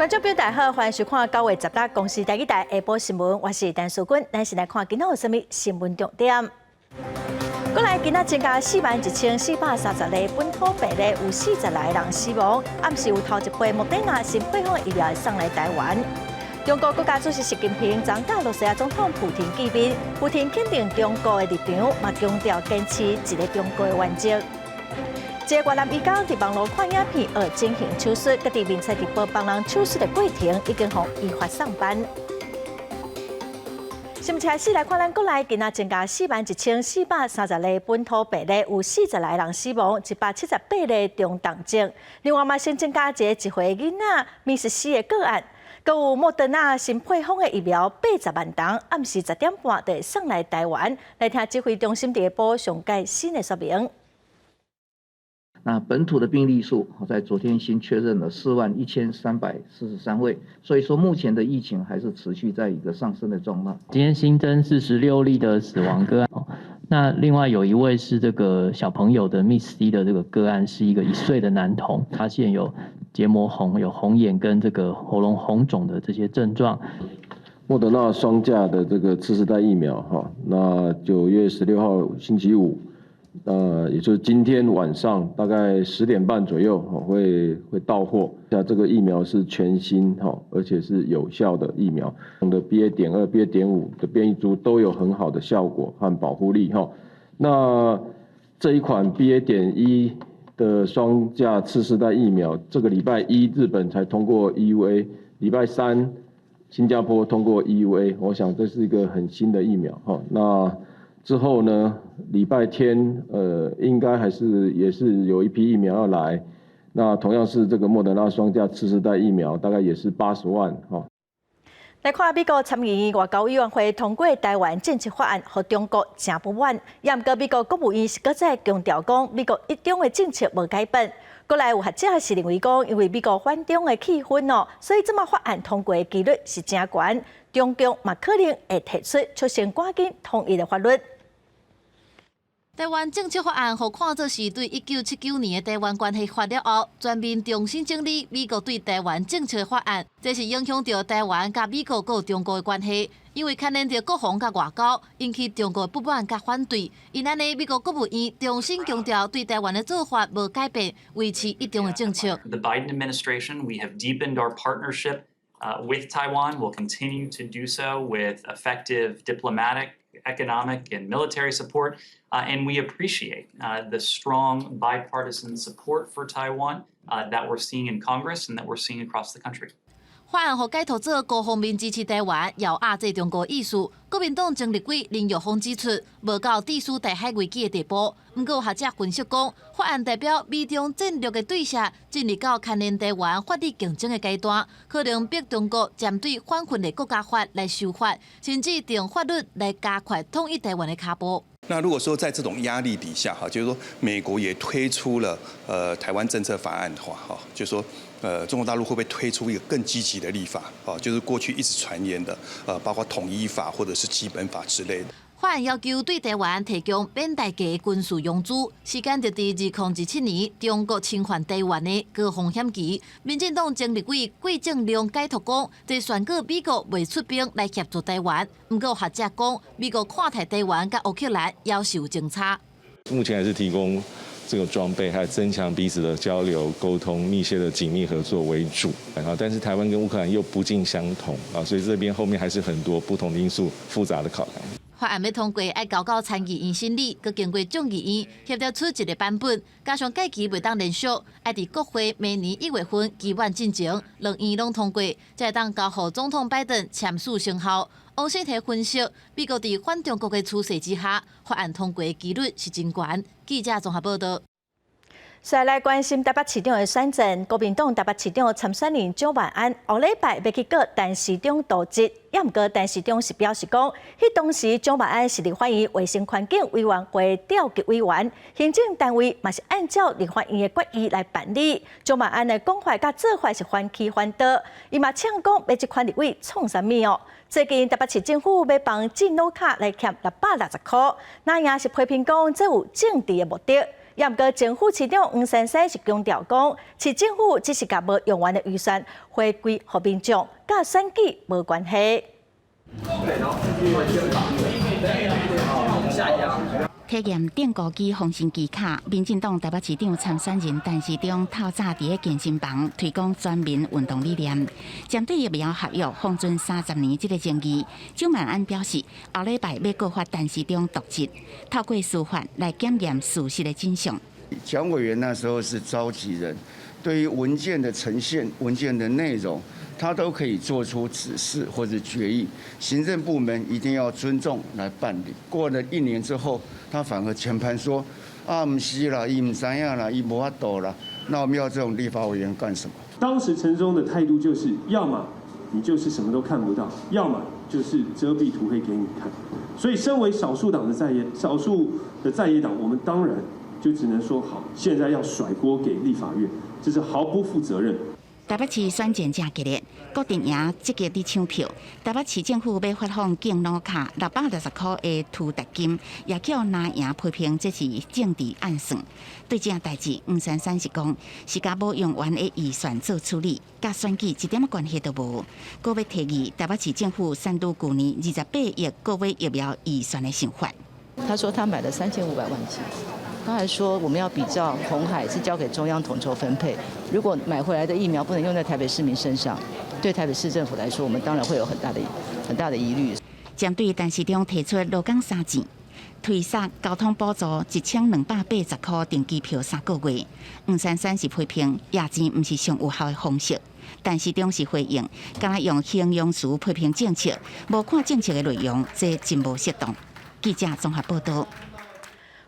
眾朋友大家好，歡迎收看9月10日公視台語台下晡新聞，我是陳淑君。咱先來看今仔有啥物新聞重點。過來今仔增加41,430例本土病例，有46個人死亡。暗時有頭一批莫德納新配方疫苗送來台灣。中國國家主席習近平昨佮羅西亞總統普廷見面，普廷肯定中國的立場，嘛強調堅持一個中國的原則。一个越南移工佇網路看影片學整形手術，閣佇面冊直播幫人手術的過程，已經予依法送辦。新聞開始來看，咱國內今仔增加41,430例本土病例，有46個人死亡，178例中重症。另外嘛，新增加一個1歲囡仔 Miss C 的個案，閣有莫德納新配方的疫苗80萬劑，暗時10點半就會送來台灣。來聽指揮中心佇下晡上蓋新的說明。那本土的病例數在昨天新確認了41,343位，所以說目前的疫情還是持續在一個上升的狀態。今天新增46例的死亡個案，那另外有一位是這個小朋友的 Miss C 的這個個案，是一個1歲的男童，發現有結膜紅、有紅眼跟這個喉嚨紅腫的這些症狀。莫德納雙價的這個次世代疫苗，哈，那9月16號星期五。也就是今天晚上大概10點半左右，會到貨。那這個疫苗是全新哈，而且是有效的疫苗，的 BA.2、BA.5的變異株都有很好的效果和保護力哈。那這一款 BA.1的雙價次世代疫苗，這個禮拜一日本才通過 EUA，禮拜三新加坡通過 EUA，我想這是一個很新的疫苗哈。那之後呢，禮拜天，應該還是也是有一批疫苗要來，那同樣是這個莫德納雙價次世代疫苗，大概也是80萬哈。來看美國參議院外交委員會通過台灣政策法案，予中國誠不滿。也毋過美國國務院是閣再強調講，美國一中的政策無改變。過來有學者是認為講，因為美國反中的氣氛哦，所以這馬法案通過的幾率是誠懸。中共嘛可能會提出促成趕緊統一的法律。台灣政策法案予看做是對1979年的台灣關係法了後，全面重新整理美國對台灣政策法案，這是影響著台灣佮美國佮中國的關係，因為牽連著國防佮外交，引起中國不滿佮反對。因按呢，美國國務院重新強調對台灣的做法無改變，維持一中的政策。 The Biden administration, we have deepened our partnership with Taiwan. We'll continue to do so with effective diplomatic, economic and military support, and we appreciate the strong bipartisan support for Taiwan that we're seeing in Congress and that we're seeing across the country. 法案予解讀做高方面支持台灣，要壓制中國意思。國民黨前立委林玉鳳指出，無到致使台海危機的地步。毋過學者分析講，法案代表美中戰略的對峙進入到牽連台灣法理競爭的階段，可能逼中國針對反分裂國家法來修法，甚至定法律來加快統一台灣的跤步。那如果說在這種壓力底下，哈，就是說美國也推出了台灣政策法案的話，哈，就是說中國大陸會不會推出一個更積極的立法？哦，就是過去一直傳言的，包括統一法或者是基本法之類的。法案要求對台灣提供免代價的軍事援助，時間就佇2027年中國侵犯台灣的高風險期。民進黨前立委桂正良解讀講，這宣告美國袂出兵來協助台灣。毋過學者講，美國看待台灣佮烏克蘭猶是有政策。目前還是提供這個裝備，還有增強彼此的交流溝通、密切的緊密合作為主。啊，但是台灣跟烏克蘭又不盡相同啊，所以這邊後面還是很多不同的因素、複雜的考量。法案欲通過，愛交到參議院審理，閣經過眾議院協調出一個版本，加上會期袂當連續，愛佇國會明年1月份期滿進前，兩院攏通過，才會當交予總統拜登簽署生效。王世提分析，美國佇反中國的趨勢之下，法案通過的幾率是真懸。記者綜合報道。再來關心台北市長的選戰，國民黨台北市長參選人蔣萬安，後禮拜欲去告陳時中瀆職，也毋過陳時中是表示講，彼當時蔣萬安是立法院衛生環境委員會調集委員，行政單位嘛是按照立法院的決議來辦理。蔣萬安的講法佮做法是反其反道，伊嘛嗆講欲這款立委創啥物哦？最近台北市政府欲幫敬老卡來減660箍，那也是批評講這有政治的目的。也毋過前副市長黃珊珊是強調講，市政府只是共無用完的預算回歸予民眾，佮選舉無關係。體驗釘孤枝風神機卡，民進黨台北市長參選人陳時中透早佇咧健身房推廣全民運動理念。針對疫苗合約封存30年這個爭議，蔣萬安表示，後禮拜欲告發陳時中瀆職，透過司法來檢驗事實的真相。蔣委員那時候是召集人，對於文件的呈現、文件的內容，他都可以做出指示或者決議，行政部門一定要尊重來辦理。過了一年之後，他反而全盤說：啊，毋是啦，伊毋知影啦，伊無法度啦。那我們要這種立法委員幹什麼？當時陳時中的態度就是，要麼你就是什麼都看不到，要麼就是遮蔽塗黑給你看。所以，身為少數黨的在野，少數的在野黨，我們當然就只能說好，現在要甩鍋給立法院，這是毫不負責任。台北市選戰誠激烈，各陣營積極佇搶票。台北市政府欲發放敬老卡660箍的突達金，也予藍營批評這是政治暗算。對這代誌，黃珊珊是講是共無用完的預算做處理，佮選舉一點仔關係都無。閣欲提議台北市政府刪除舊年28億購買疫苗預算的想法。他說他買了3500萬劑。他還說我們要比照紅海是交給中央統籌分配，如果買回來的疫苗不能用在台北市民身上，對台北市政府來說，我們當然會有很大的很大的疑慮。針對陳時中提出勞工三錢，推捒交通補助1280箍訂機票3個月，黃珊珊是批評掖錢毋是上有效的方式。陳時中是回應，敢若用形容詞批評政策，無看政策的內容，這真無適當。記者綜合報道。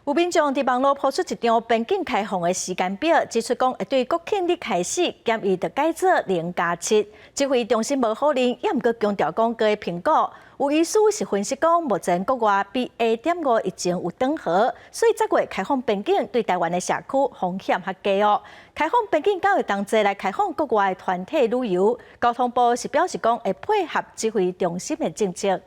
有民眾佇網路 po 出一張邊境開放的時間表，指出講會對國慶日開始檢疫就改做0+7。指揮中心無否認，也毋過強調講閣會評估。有醫師是分析講，目前國外 BA.5疫情有轉好，所以十月開放邊境對台灣的社區風險較低哦。開放邊境敢會同齊來開放國外團體旅遊？交通部是表示講會配合指揮中心的政策。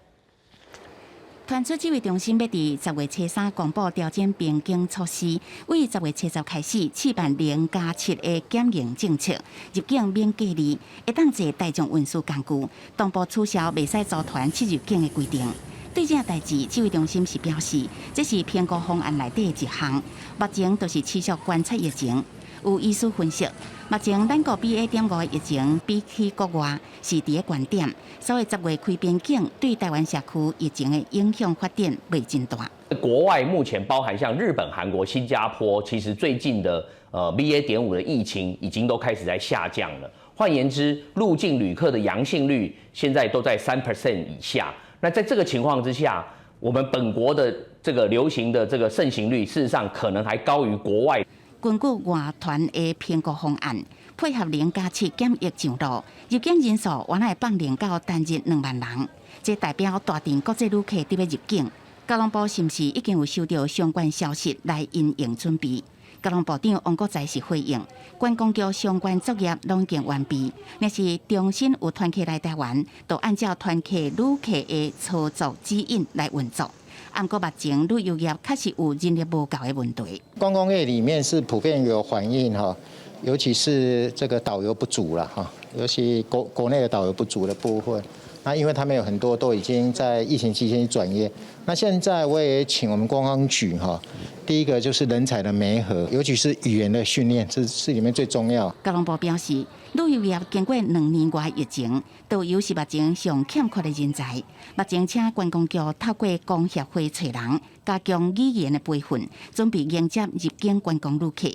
傳出指揮中心欲佇10月初3公布調整邊境措施，對10月初10開始試辦0+7的檢疫政策，入境免隔離，會當坐大眾運輸工具，同步取消袂使組團出入境的規定。對這代誌，指揮中心是表示，這是評估方案內底的一項，目前都是持續觀察疫情。有醫師分析，目前咱國 BA.5的疫情比起國外是佇咧高點，所以十月開邊境對台灣社區疫情的影響發展袂真大。國外目前包含像日本、韓國、新加坡，其實最近的BA.5的疫情已經都開始在下降了。換言之，入境旅客的陽性率現在都在3% 以下。那在這個情況之下，我們本國的這個流行的這個盛行率，事實上可能還高於國外。根據外團的評估方案，配合0+7檢疫上路，入境人數原來放零到單日2萬人，這代表大量國際旅客佇欲入境。交通部是毋是已經有收到相關消息來因應準備？交通部長王國材是回應，觀光局相關作業攏已經完畢，若是重新有團客來台灣，就按照團客旅客的操作指引來運作。毋過目前旅遊業確實有人力無夠的問題。觀光業裡面是普遍有反映哈，尤其是這個導遊不足了哈，尤其國內的導遊不足的部分。那因為他們有很多都已經在疫情期間轉業。那現在我也請我們觀光局哈，第一個就是人才的媒合，尤其是語言的訓練，這是裡面最重要。交通部表示，旅遊業經過2年外疫情，導遊是目前上欠缺的人才。目前請觀光局透過工協會揣人，加強語言的培訓，準備迎接入境觀光旅客。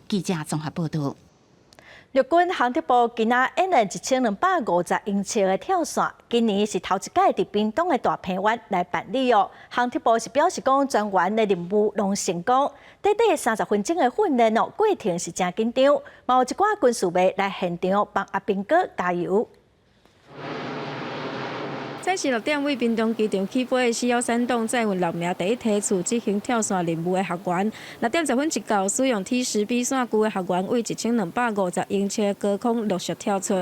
記者綜合報道。陸軍航天部今仔演練1250英尺的跳傘，今年是頭一擺佇屏東的大鵬灣來辦理哦。航天部是表示講，全員的任務攏成功。短短30分鐘的訓練哦，過程是誠緊張，嘛有一寡軍事迷來現場幫阿兵哥加油。早時6點對屏東機場起飛的C-13棟載運6名第一梯次執行跳傘任務的學員，6點10分一到，使用 T-10B 傘具的學員對1250英尺高空陸續跳出。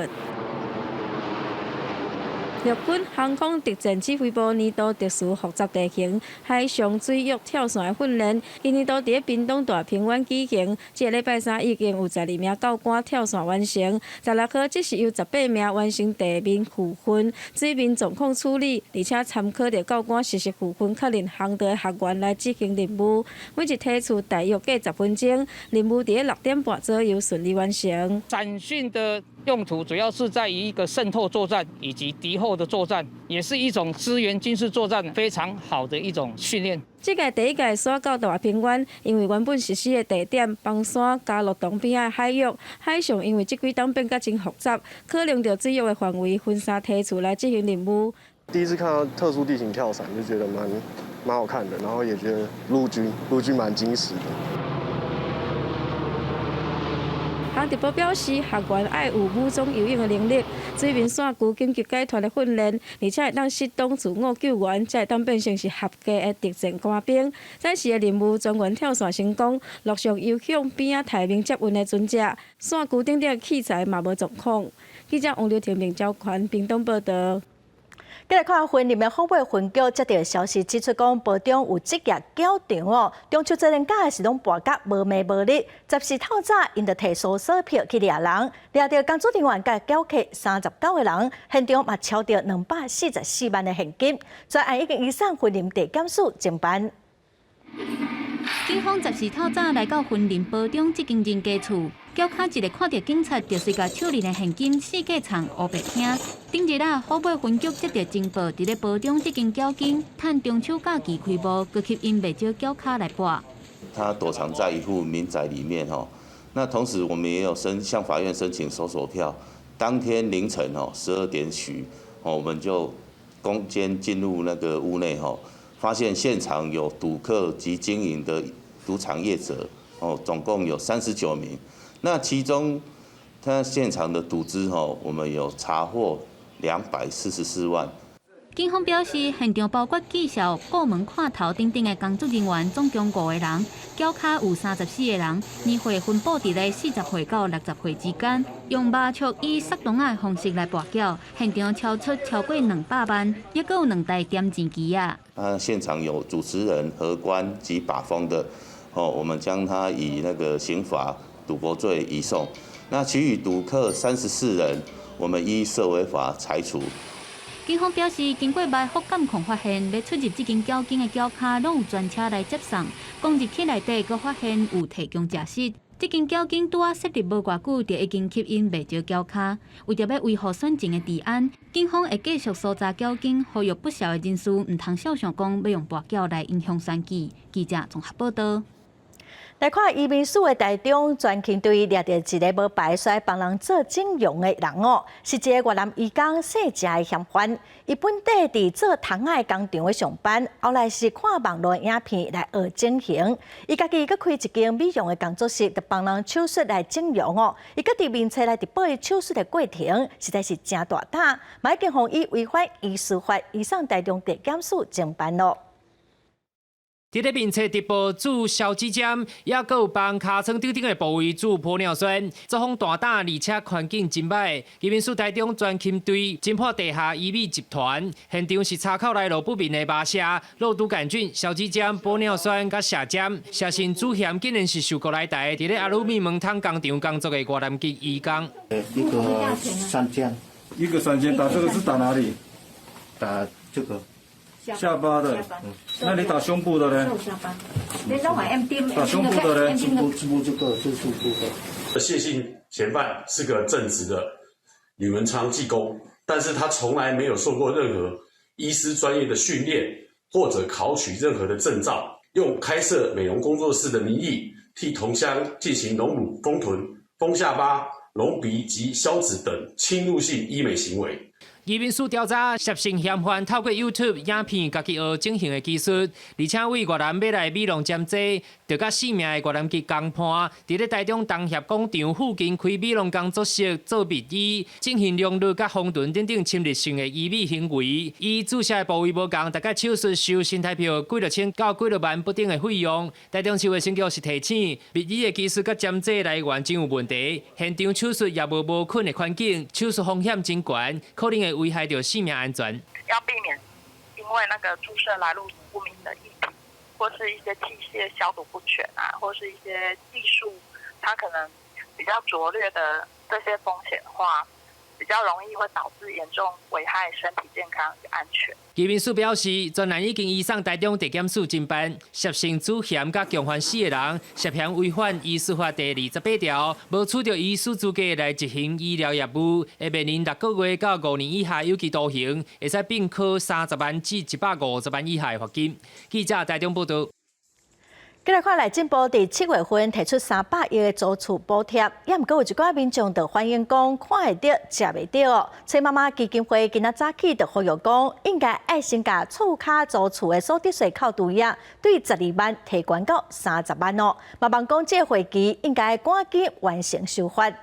陸軍航空特戰指揮部年度特殊複雜地形海上水域跳傘的訓練，今年度佇咧屏東大平灣舉行。這个禮拜三已經有12名教官跳傘完成，16號則是由18名完成地面復訓、水面狀況處理，而且參考著教官實習復訓確認航道的學員來執行任務。每一梯次大約計10分鐘，任務佇咧6點半左右順利完成。傘訓的用途主要是在於一個滲透作戰以及敵後的作戰，也是一種支援軍事作戰非常好的一種訓練。這屆第一屆徙到大平灣，因為原本實施的地點枋山加樂洞邊仔的海域，海象因為這幾冬變甲真複雜，可能著水域的範圍分三梯次來執行任務。第一次看到特殊地形跳傘，就覺得蠻好看的，然後也覺得陸軍蠻精實的。航特部表示，學員愛有武裝游泳的能力，水面傘具緊急解脫的訓練，而且會當適當自我救援，才會當變成是合格的特戰官兵。展示的任務全員跳傘成功，陸續游向邊仔台面接運的船隻，傘具等等器材嘛無狀況。記者王劉婷、明昭權屏東報導。繼來看雲林的虎尾分局接到消息指出，講埔中有職業攪場哦，中秋節連假時攏跋甲無暝無日，10時透早𪜶就提搜索票去掠人，掠著工作人員佮繳客39個人，現場嘛抄著244萬的現金，全案已經移送雲林地檢署偵辦。警方10時透早來到雲林埔中這間人家厝，繳卡一个看著警察，就是共手裡的現金四界藏烏白聽。頂日啊，虎尾分局接著情報，佇咧埔中這間繳間，趁中秋假期開幕，閣吸引袂少繳卡來跋。他躲藏在一戶民宅裡面吼，那同時我們也有向法院申請搜索票。當天凌晨哦12點許，我們就攻堅進入那個屋內吼。發現現場有賭客及經營的賭場業者，哦，總共有39名。那其中，他現場的賭資，吼，我們有查獲244萬。警方表示，現場包括技校、顧門看頭等等的工作人員，總共5個人，繳卡有34個人，年歲分佈佇咧40歲到60歲之間，用麻雀以雪龍仔的方式來跋繳，現場超出超過200萬，抑閣有兩台點錢機仔。啊，現場有主持人、荷官及把風的，哦，我們將他以那個刑法賭博罪移送。那其餘賭客34人，我們依社維法裁處。警方表示，經過埋伏監控發現，欲出入這間繳間的繳卡攏有專車來接送。講入去內底，閣發現有提供食室。這間繳間拄仔設立無偌久，就已經吸引袂少繳卡。為著欲維護選前的治安，警方會繼續搜查繳間，呼籲不肖的人士毋通肖想講欲用跋繳來影響選舉。記者綜合報導。來看移民署的台中專勤隊掠著一个無牌煞幫人做整容的人哦，是一个越南移工姓鄭的嫌犯。伊本底佇做窗仔的工廠上班，後來是看網路影片來學整形。伊家己閣開一間美容的工作室，就幫人手術來整容哦。伊閣佇面冊來直播手術的過程，實在是誠大膽，嘛已經予以違反醫師法，移送台中地檢署偵辦囉。佇咧面冊直播注消脂針，抑閣有幫尻川等等的部位注玻尿酸，作風大膽，而且環境真䆀。移民署台中專勤隊偵破地下醫美集團，現場是查扣來路不明的麻射、肉毒桿菌、消脂針、玻尿酸佮射針。涉嫌主嫌竟然是受僱來台，佇咧阿魯米門窗工廠工作的越南籍移工。一個三千，一個三千，打這個是打哪裡？打這個。下巴的，那你打胸部的呢？打胸部的呢？胸部，胸部這個是胸部的。謝姓嫌犯是個正職的鋁門窗技工，但是他從來沒有受過任何醫師專業的訓練，或者考取任何的證照，用開設美容工作室的名義，替同鄉進行隆乳、豐臀、豐下巴、隆鼻及消脂等侵入性醫美行為。移民署調查，涉嫌嫌犯透過 YouTube 影片，家己學整形的技術，而且為越南買來美容針劑，就佮四名的越南籍工伴，佇咧台中東協廣場附近開美容工作室做密醫，進行隆乳佮豐臀等等侵入性的醫美行為。伊注射的部位無仝，逐擺手術收新台票幾六千到幾六萬不等的費用。台中市衛生局是提醒，密醫的技術佮針劑來源真有問題，現場手術也無無菌的環境，手術風險真懸，可能會危害著性命安全。要避免因為那個注射來路不明的液體，或是一些器械消毒不全啊，或是一些技術它可能比較拙劣的這些風險的話，比較容易會導致嚴重危害身體健康與安全。移民署表示，專案已經移送台中地檢署偵辦，涉嫌主嫌佮共犯四個人，涉嫌違反醫師法第28條，無取得醫師資格來執行醫療業務，會面臨6個月到5年以下有期徒刑，會使併科30萬至150萬以下的罰金。記者台中報道。繼來看內政部佇7月份提出300億的租厝補貼，也毋過有一寡民眾就反映講看會著，食袂著。崔媽媽基金會今仔早起就呼籲講，應該愛先共厝跤租厝的所得稅扣除額對12萬提懸到30萬哦。嘛望講這個會期應該趕緊完成修法。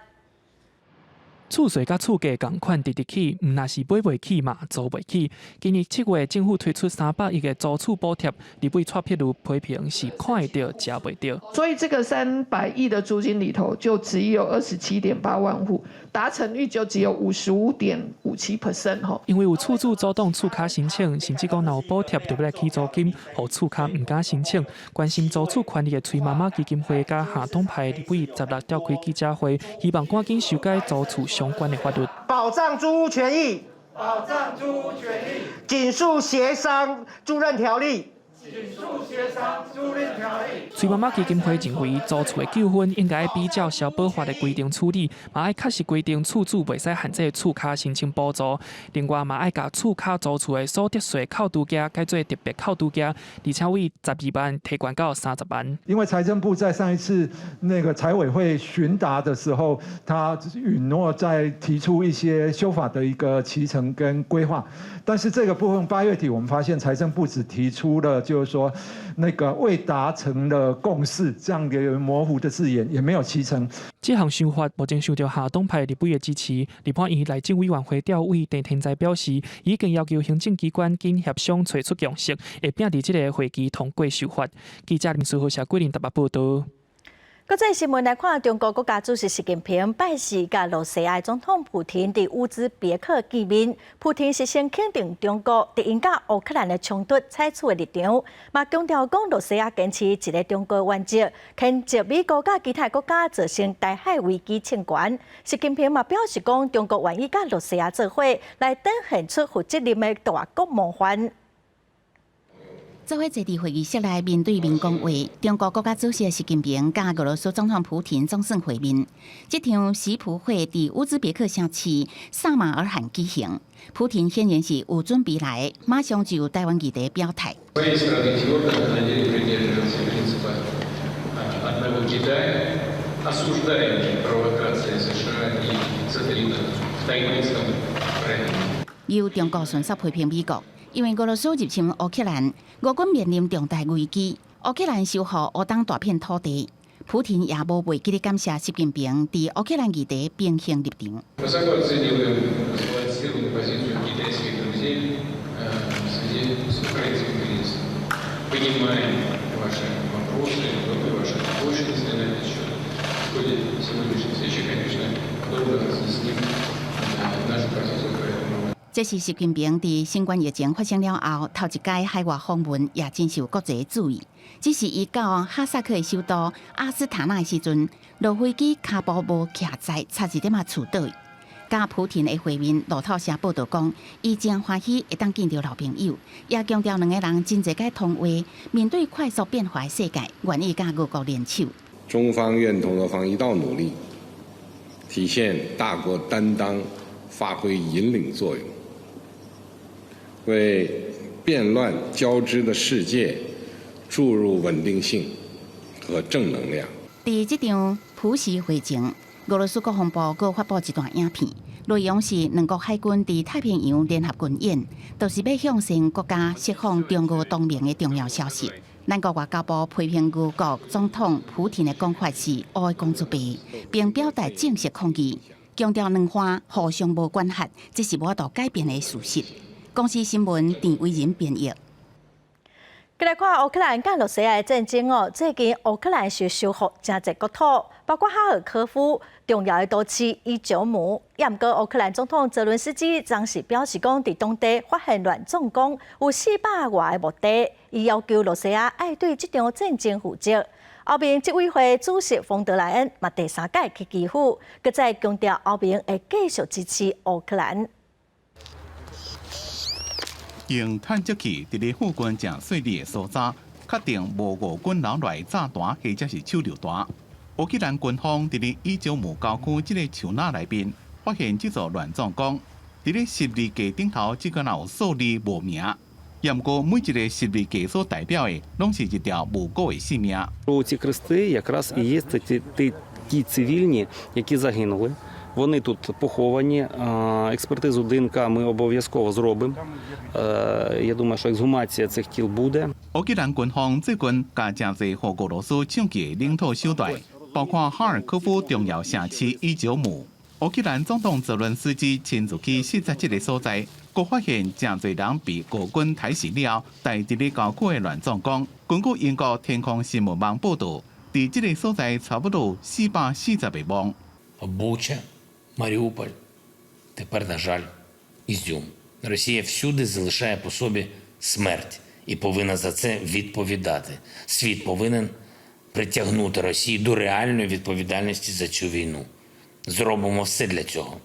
厝稅佮厝價仝款直直起，毋但是買袂起嘛租袂起。今年7月，政府推出300億的租厝補貼，立委蔡碧如批評是看會著，食袂著。所以這個300億的租金裡頭，就只有27.8萬戶，達成率就只有55.57% 吼。因為有厝主阻擋厝跤申請，甚至講若有補貼就欲來起租金，予厝跤毋敢申請。關心租厝權利的崔媽媽基金會佮下黨派立委16召開記者會，希望趕緊修改租厝相關的法律，保障租屋權益，保障租屋權益，緊速協商租賃條例，緊速協商租賃條例。崔媽媽基金會認為，租厝的糾紛應該比照消保法的規定處理，嘛愛確實規定厝主袂使限制厝跤申請補助。另外嘛愛共厝跤租厝的所得稅扣除額改做特別扣除額，而且為12萬提懸到30萬。因為財政部在上一次那個財委會詢答的時候，他允諾再提出一些修法的一個期程跟規劃，但是這個部分8月底我們發現財政部只提出了就是說那個未達成的共識這樣的模糊的字眼，也沒有期程。這項修法目前受著下黨派立委的支持。立法院內政委員會調委鄭天才表示，已經要求行政機關緊協商揣出共識，會拼佇這個會期通過修法。記者林書豪、謝桂林台北報道。國際新聞來看，中國國家主席習近平拜四佮羅西亞總統普廷佇烏茲別克見面。普廷是先肯定中國佇𪜶佮烏克蘭的衝突採取的立場，嘛強調講羅西亞堅持一個中國原則，譴責美國佮其他國家造成台海危機衝懸。習近平嘛表示講，中國願意佮羅西亞做伙來展現出負責任的大國模範。做伙坐佇會議室內面對面講話，中國國家主席習近平佮俄羅斯總統普廷總算會面。這場習普會佇烏茲別克城市薩馬爾罕舉行。普廷顯然是有準備來，馬上就臺灣議題表態。由中國迅速批評美國。因為俄羅斯入侵烏克蘭，俄軍面臨重大危機。烏克蘭收復烏東大片土地，普廷也無袂記得感謝習近平佇烏克蘭議題平衡立場。這是習近平佇新冠疫情發生了後，頭一擺海外訪問，也真受國際注意。只是伊到哈薩克的首都阿斯塔納的時陣，落飛機跤步無徛在，差一點仔揤倒。佮普廷的會面，路透社報道講，伊真歡喜會當見著老朋友，也強調兩个人真濟擺通話，面對快速變化的世界，願意佮俄國聯手。中方願同俄方一道努力，體現大國擔當，發揮引領作用。為變亂交織的世界注入穩定性和正能量。佇這場普習會前，俄羅斯國防部閣發布一段影片，內容是兩國海軍佇太平洋聯合軍演，就是欲向西國家釋放中俄同盟的重要消息。咱國外交部批評俄國總統普廷的講法是烏講出白，並表達正式抗議，強調兩岸互相無管轄，這是無法度改變的事實。公視新聞鄭偉仁編譯。來看烏克蘭佮俄羅斯的戰爭哦，最近烏克蘭是收復誠濟國土，包括哈爾科夫重要的都市伊久姆。也毋過烏克蘭總統澤倫斯基昨時表示講，佇當地發現亂葬崗有400外个墓地，伊要求羅西亞愛對這場戰爭負責。歐盟執委會主席馮德萊恩嘛第三擺去基輔，閣再強調歐盟會繼續支持烏克蘭。用探測器佇咧附近誠細膩的搜查，確定無俄軍留落來炸彈或者是手榴彈。烏克蘭軍方佇咧伊久姆郊區這個樹林內面發現這座亂葬崗，佇咧十字架頂頭，這個有數字無名。毋過每一個十字架所代表的，攏是一條無辜的性命。 Ці хрести якраз і є ті цивільні, які загинули. Вони тут поховані. Експертизу ДНК ми обов'язково зробимо. Я думаю, що ексгумація цих тіл буде. 烏克蘭軍方最近共誠濟予俄羅斯搶去的領土守袋，包括哈爾科夫重要城市伊久姆。烏克蘭總統澤倫斯基親自去視察這個所在，閣發現誠濟人被俄軍刣死了，埋佇咧郊區的亂葬崗。根據英國天空新聞網報導，佇這個所在差不多440個墓。 Буча, Маріуполь, тепер, на жаль, Ізюм. Росія всюди залишає по собі смерть і повинна за це відповідати. Світ повинен притягнути Росію до реальної відповідальності за цю війну. Зробимо все для цього.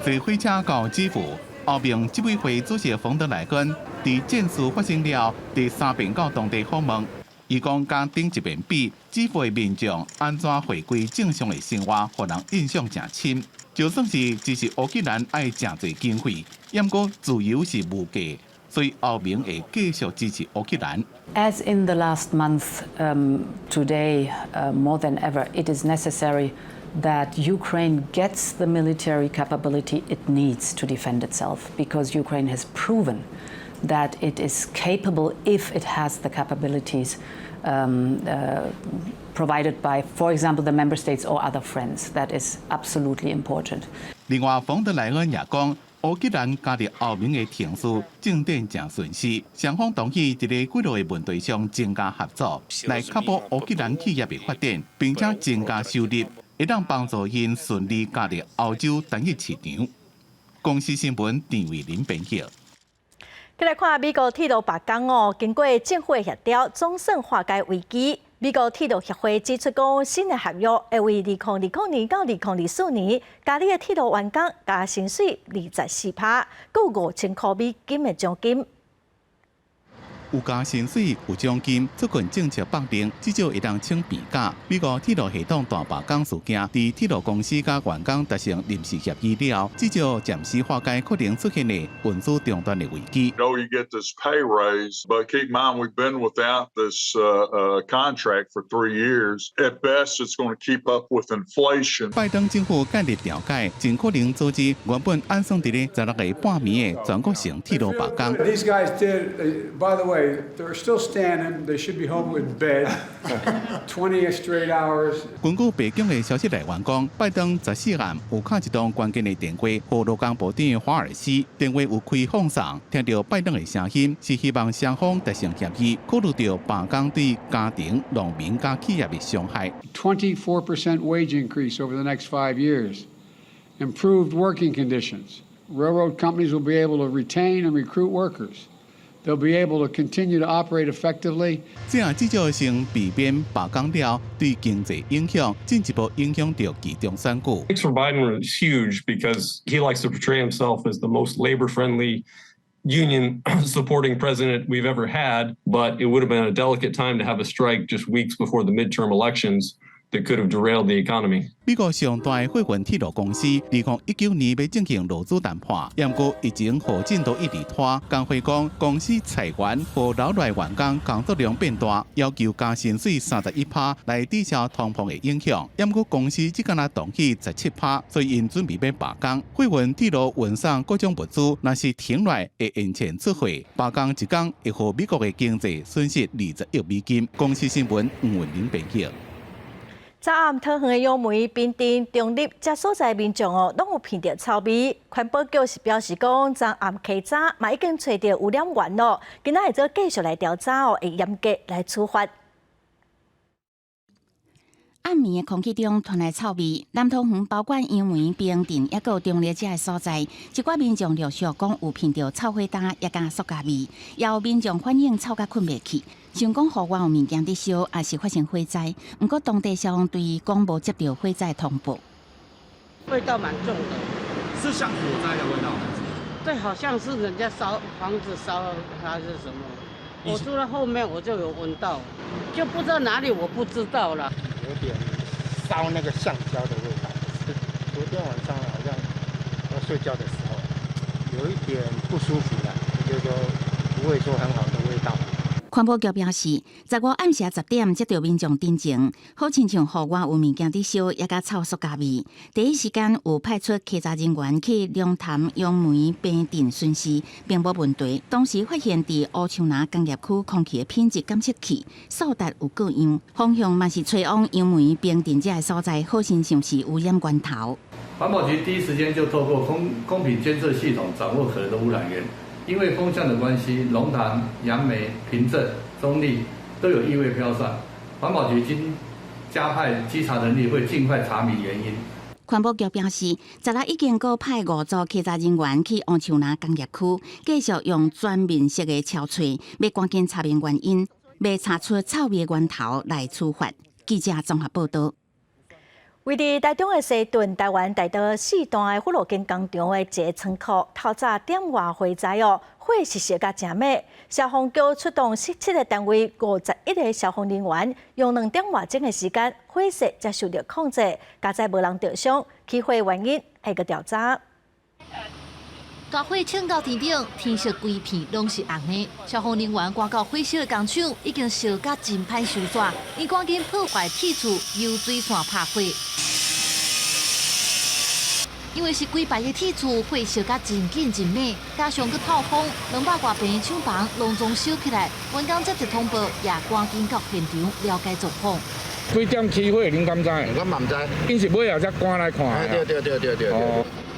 坐火車到基輔，歐盟執委會主席馮德萊恩佇戰事發生了，第三遍到當地訪問。伊講，佮頂一遍比，基輔的民眾按怎回歸正常的生活，予人印象誠深。就算是支持烏克蘭愛誠濟經費，毋過自由是無價，所以歐盟會繼續支持烏克蘭。 As in the last month, today, more than ever, it is necessary that Ukraine gets the military capability it needs to defend itself, because Ukraine has proven that it is capable if it has the capabilities provided by, for example, the member states or other friends. That is absolutely important. 另外，馮德萊恩也講，烏克蘭加入歐盟的程序進展誠順勢，雙方同意佇咧幾落个問題上增加合作，來確保烏克蘭企業的發展，並且增加收入，會當幫助𪜶順利加入歐洲單一市場。公視新聞陳慧琳編譯。再來看美國鐵路罷工哦，經過政府的協調，總算化解危機。美國鐵路協會指出，講新的合約會為2020年到2024年，加你的鐵路員工加薪水24%，閣有5000箍美金的獎金。有加薪水、有獎金，最近政策綁定，至少會當請病假。美國鐵路系統大罷工事件，佇鐵路公司佮員工達成臨時協議了後，至少暫時化解可能出現的運輸中斷的危機。 You get this pay raise, but keep in mind we've been without this contract for 3 years. At best, it's going to keep up with inflation. 拜登政府介入調解，真可能阻止原本按算佇咧16個半暝的全國性鐵路罷工。 These guys did, by the way, they're still standing. They should be home in bed. 20 straight hours. 根據白宮的消息來源講，拜登14暗有敲一通關鍵的電話，予勞工部長華爾斯，電話有開放送，聽著拜登的聲音，是希望雙方達成協議，考慮著罷工對家庭、農民佮企業的傷害。 24% wage increase over the next 5 years. Improved working conditions. Railroad companies will be able to retain and recruit workers. They'll be able to continue to operate effectively. 這樣至少先避免罷工了對經濟影響，進一步影響著期中選舉。 For Biden was huge because he likes to portray himself as the most labor-friendly union supporting president we've ever had, but it would have been a delicate time to have a strike just weeks before the midterm elections that could have derailed the economy. 美國上大的貨運鐵路公司，2019年欲進行勞資談判，毋過疫情予進度一直拖。工會講公司裁員予留落來員工工作量變大，要求加薪水31趴來抵消通膨的影響。毋過公司只敢若同意17趴，所以𪜶準備欲罷工。貨運鐵路運送各種物資，若是停落來會延遲出貨，罷工一工會予美國的經濟損失20億美金。公視新聞吳文玲編譯。昨暗桃園的楊梅、平鎮、中壢這所在民眾哦，攏有鼻著臭味。環保局是表示講，昨暗溪早嘛已經揣著污染源咯，今仔會做繼續來調查哦，會嚴格來處罰。暗暝的空氣中傳來臭味，南桃園包括楊梅、平鎮，抑閣有中壢這个所在，一寡民眾陸續講有鼻著臭火焦，抑佮塑膠味，也有民眾反映臭甲睏袂去，想講戶外有物件佇燒，抑是發生火災。毋過當地消防隊講無接著火災通報。味道蠻重的，是像火災的味道。對，好像是人家燒房子燒還是什麼。我住在後面，我就有聞到，就不知道哪裡，我不知道了。有點燒那個橡膠的味道。昨天晚上好像要睡覺的時候，有一點不舒服了，就是說不會說很好的味道。環保局表示，15暗時10點接著民眾陳情，好親像戶外有物件佇燒，抑佮臭塑膠味。第一時間有派出稽查人員去龍潭、楊梅、平鎮巡視，並無問題。當時發現佇烏樹林工業區空氣的品質監測器數值有過樣，方向嘛是揣往楊梅、平鎮這个所在，好親像是污染源頭。環保局第一時間就透過空品監測系統掌握可能的污染源。因為風向的關係，龍潭、楊梅、平鎮、中壢都有異味飄散。環保局經加派稽查人力，會盡快查明原因。環保局表示，昨日已經閣派五組稽查人員去烏樹林工業區，繼續用全面式的搜查，欲趕緊查明原因，欲查出臭味源頭來處罰。記者綜合報道。位佇台中的西屯台灣大道四段的富樂金工廠的一个倉庫，透早點外火災哦，火勢燒甲誠猛，消防局出動17個單位，51個消防人員，用2點外鐘的時間，火勢才受著控制，佳哉無人著傷，起火原因還閣調查。大火衝到天頂，天色規片攏是紅的。消防人員趕到火燒的工廠，已經燒甲真歹收煞，𪜶趕緊破壞鐵厝油水線拍火。因為是規排的鐵厝，火燒甲真緊真猛，加上閣透風，200外坪廠房攏總燒起來。員工接著通報，也趕緊到現場了解狀況。幾點起火？恁敢知？我嘛毋知。𪜶是尾後才趕來看。對對對對對。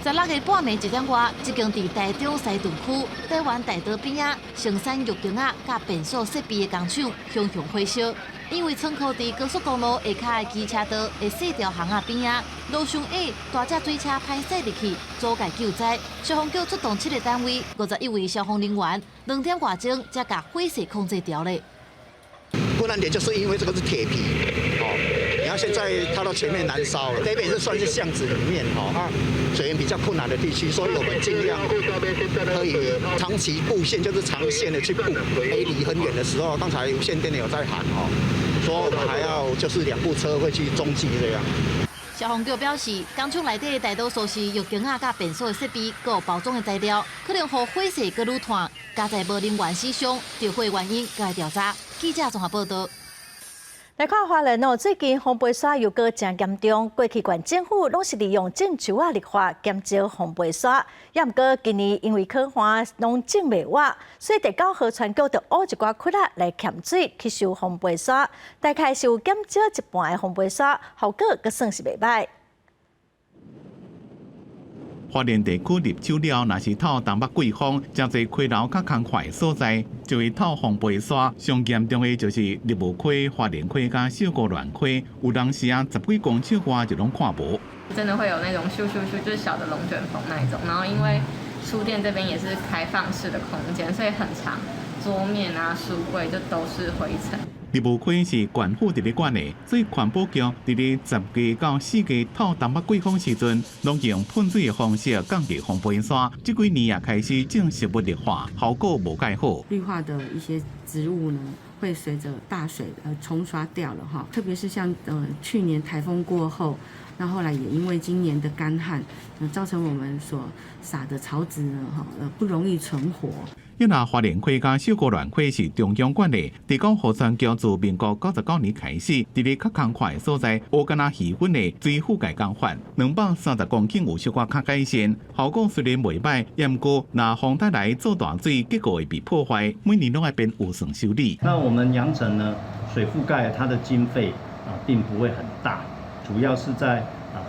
16日半暝1點外，這間佇台中西屯區台灣大道邊仔生產浴巾仔佮便所設備的工廠，熊熊火燒。因為倉庫佇高速公路下跤的機車道的細條巷仔邊仔，路傷矮，大隻水車歹駛入去，阻礙救災。消防局出動7個單位，51位消防人員，2點外鐘才共火勢控制牢咧。困難點就是因為這個是鐵皮，哦，你看現在它到前面燃燒了，這邊是算是巷子裡面，哈啊，水源比較困難的地區，所以我們盡量可以長期布線，就是長線的去布。離很遠的時候，剛才無線電有在喊，哦，說我們還要就是兩部車會去中繼這樣。消防局表示，工廠內底大多數是浴巾仔佮便所的設備，閣有包裝的材料，可能予火勢閣愈湠，佳哉無人員死傷，著火原因閣來調查。記者綜合報道。來看花蓮哦，最近風飛沙又閣誠嚴重。過去縣政府攏是利用種樹仔綠化減少風飛沙，也毋過今年因為洘旱攏種袂活，所以地九河川局就挖一寡窟仔來潛水去收風飛沙，大概是有減少一半的風飛沙，效果閣算是袂䆀。花蓮地區入秋了，若是透東北季風，誠濟溪流較空曠的所在，就會透風飛沙。上嚴重的就是立霧溪、花蓮溪佮秀姑巒溪，有當時啊十幾公尺外就攏看無。真的會有那種咻咻咻，就是小的龍捲風那一種。然後因為書店這邊也是開放式的空間，所以很常桌面啊、書櫃就都是灰塵。立霧溪是縣府佇咧管的，所以環保局佇咧10月到4月透東北季風時陣，攏用噴水的方式降低風飛沙。這幾年也開始種植物綠化，效果無蓋好。綠化的一些植物呢，會隨著大水沖刷掉了哈，特別是像去年颱風過後，那後來也因為今年的乾旱，造成我們所撒的草籽呢，哈不容易存活。因若花蓮溪佮秀姑巒溪是中央管的，地九河川局自民國99年開始，佇咧較空曠的所在，挖敢若魚坭的水覆蓋工法，230公頃有小可較改善，效果雖然袂䆀，毋過若風台來做大水，結構會被破壞，每年攏愛編預算修理。那我們養成呢，水覆蓋它的經費啊，並不會很大。主要是在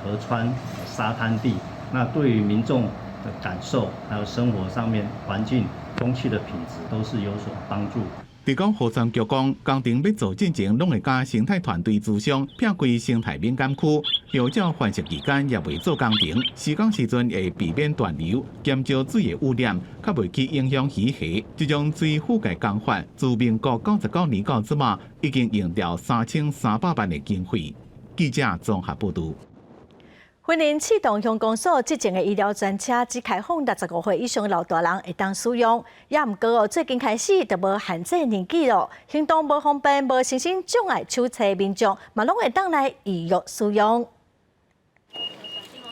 河川、沙灘地，那對於民眾的感受，還有生活上面環境、空氣的品質都是有所幫助。佇講河川局講，工程欲做進前，攏會佮生態團隊諮商，避開生態敏感區，鳥鳥繁殖期間也袂做工程，施工時陣會避免斷流，減少水的污染，較袂去影響魚蝦。這種水覆蓋工法，自民國99年到這馬，已經用掉3300萬的經費。記者綜合報導。雲林刺桐鄉公所這前的醫療專車只開放65歲以上的老大人會當使用，也毋過哦，最近開始就無限制年紀咯，行動無方便、無身心障礙手冊民眾嘛攏會當來預約使用。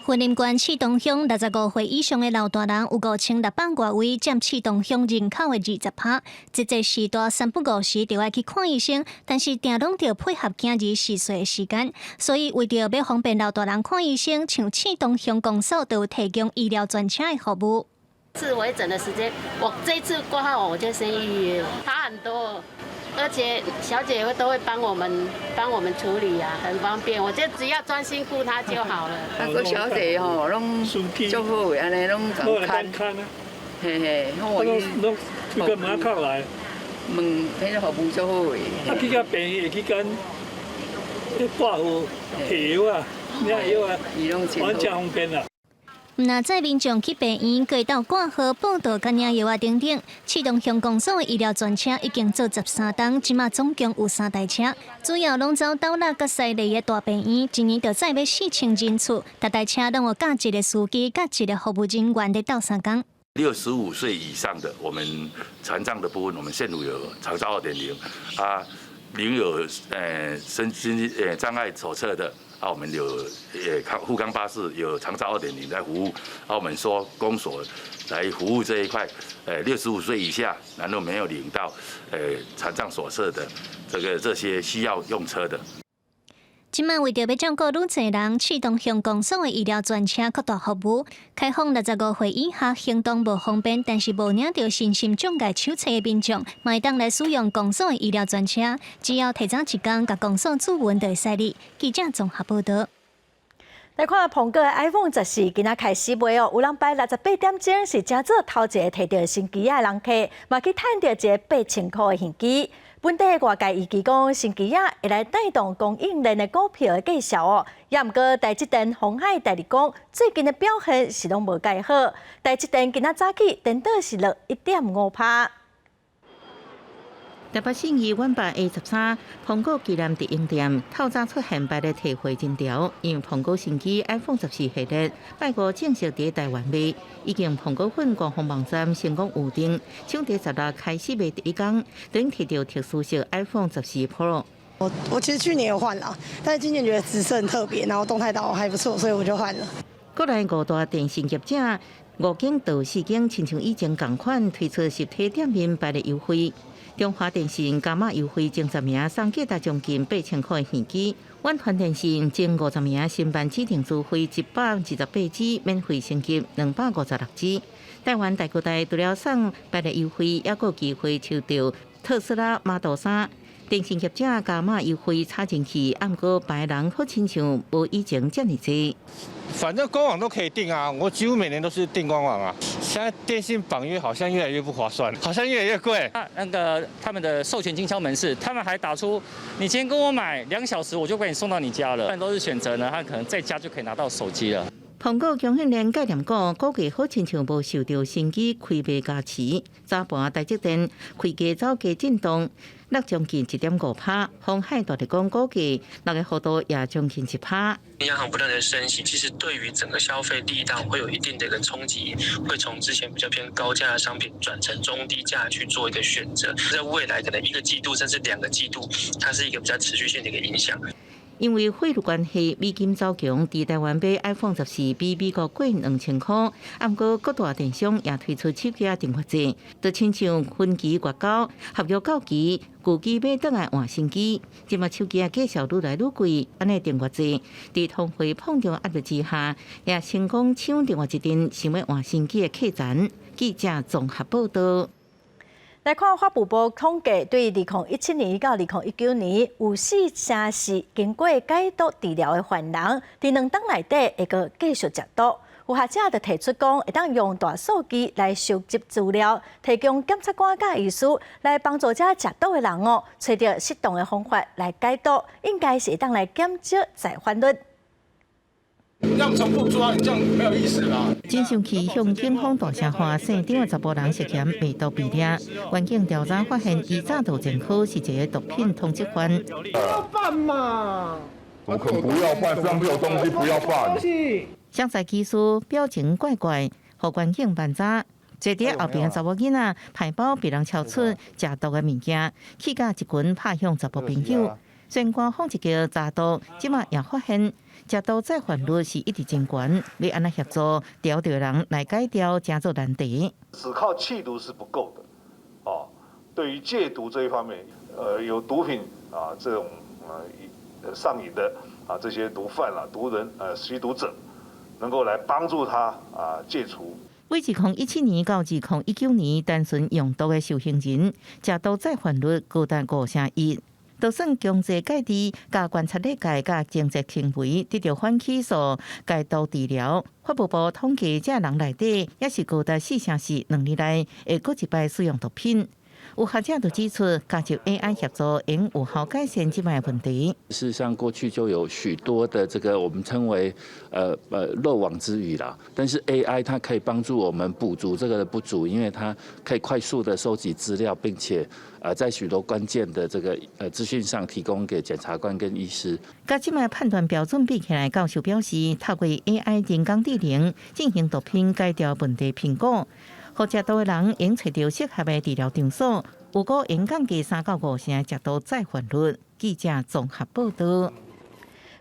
雲林縣刺桐鄉65歲以上的老大人有5600外位，佔刺桐鄉人口的20%。這個時代三不五時就愛去看醫生，但是定攏著配合囝兒嗜睡的時間，所以為著欲方便老大人看醫生，像刺桐鄉公所就有提供醫療專車的服務。是回診的時間，我這次掛號我就先預約，差很多。而且小姐會都會幫我們處理啊，很方便。我就只要專心顧她就好了。啊，個小姐吼，攏足好的，按呢攏共看。嘿嘿，我攏攏去門口來。問彼個服務足好的。啊，去到病院會去跟掛號提藥啊，領藥啊，完全方便啦。毋若載民眾去病院，閣會當掛號、報到、佮領藥啊等等。刺桐鄉公所的醫療專車已經做13冬，這馬總共有三台車，主要攏走斗六佮西麗的大病院，一年就載欲4000人次，逐台車攏有佮一个司機、佮一个服務人員佇鬥相共。 65歲以上的，我們殘障的部分，我們縣府有長照2.0啊，領有身心障礙手冊的。啊，我們有康富康巴士有長照2.0在服務，啊，我們說公所來服務這一塊，65歲以下，然後沒有領到殘障手冊的這些需要用車的。這馬為著欲照顧愈濟人，刺桐鄉公所的醫療專車擴大服務，開放65歲以下行動無方便，但是無領著身心障礙手冊的民眾，嘛會當來使用公所的醫療專車，只要提早一工共公所諮詢就會使哩。記者綜合報導。來看蘋果的 iPhone 14，今仔開始賣哦。有人排68點鐘是成做頭一个提著新機仔的人客，嘛去趁著一个8000箍的現機。本地外界預期講，新機仔會來帶動供應鏈的股票的價數哦。也毋過台積電、鴻海代理講，最近的表現是攏無蓋好。台積電今仔早起顛倒是落1.5%。台北信義遠百 A13，蘋果旗艦直營店透早出現排列提貨人潮，因為蘋果新機 iPhone 十四系列拜五正式佇台灣賣，已經蘋果粉官方網站成功預訂，搶佇16開始賣第一工，等提著特殊色 iPhone 十四 Pro。我其實去年有換了，但是今年覺得紫色很特別，然後動態島還不錯，所以我就換了。國內五大電信業者五間到四間，親像以前仝款推出實體店面排列優惠。中華電信加碼優惠，前10名送價值將近8000塊現金；遠傳電信前50名申辦指定資費128 G 免費升級256 G。台灣大哥大除了送排列優惠，猶閣有機會抽著特斯拉 Model 3。電信業者加碼優惠炒進去，毋過排人好親像無以前遮爾濟。反正官網都可以訂啊，我幾乎每年都是訂官網啊。現在電信綁約好像越來越不划算，好像越來越貴。那個他們的授權經銷門市，他們還打出，你今天跟我買2小時，我就給你送到你家了。都是選擇呢，他可能在家就可以拿到手機了。蘋果供應鏈概念股股價好親像無受著新機開賣加持，早盤台積電開低走低震盪，落將近1.5%，鴻海大立光股價落个幅度也將近1%。央行不斷的升息，其實對於整個消費力道會有一定的一個衝擊，會從之前比較偏高價的商品轉成中低價去做一個選擇，在未來可能一個季度甚至2個季度，它是一個比較持續性的一個影響。因為匯率關係，美金走強，佇台灣買 iPhone 十四比美國貴2000箍。毋過各大電商也推出手機仔訂閱制，就親像分期越高，合約到期，舊機欲轉來換新機。這馬手機仔價數愈來愈貴，按呢訂閱制，佇通貨膨脹壓力之下，也成功搶另外一陣想欲換新機的客層。記者綜合報導。來看法務部統計，對2017年到2019年，有4成4經過解毒治療的犯人，佇2冬內底會閣繼續食毒。有學者就提出講，會當用大數據來收集資料，提供檢察官佮醫師來幫助這食毒的人哦，揣著適當的方法來解毒，應該是會當來減少再犯率。讓重複抓，你這樣沒有意思啦。真生氣，向警方大聲喊，姓張的查埔人涉嫌賣毒被掠。員警調查發現，伊詐賭前科是一个毒品通緝犯。不要辦嘛！怎麼可能不要辦？身上沒有東西，不要辦。詳細技術表情怪怪，予員警盤查。坐佇後邊的查某囡仔，皮包被人抄出食毒的物件，氣甲一拳拍向查埔朋友。雖然官方一叫詐毒，這馬也發現食毒再犯率是一直真懸，欲按怎協助牢著人來解牢，成做難題。只靠緝毒是不夠的，哦，對於戒毒這一方面，有毒品啊這種上癮的啊這些毒販啊、毒人、吸毒者，能夠來幫助他啊戒除。對2017年到2019年，單純用毒的受刑人，食毒再犯率高達5成1。就算強制戒治、佮觀察勒戒、佮懲罰行為得著反起訴、戒毒治療，法務部統計，這人內底也是高達4成4，2年內會閣一擺使用毒品。有學者就指出，加入 AI 協助，應有效改善這擺問題。事實上，過去就有許多的這個我們稱為漏網之魚啦。但是 AI 它可以幫助我們補足這個的不足，因為它可以快速的收集資料，並且在許多關鍵的這個資訊上提供給檢察官跟醫師。佮這擺判斷標準比起來，教授表示，透過 AI 人工智能進行毒品戒掉問題評估。予食毒的人應揣著適合的治療場所，有果應降低3到5成食毒再犯率。記者綜合報道。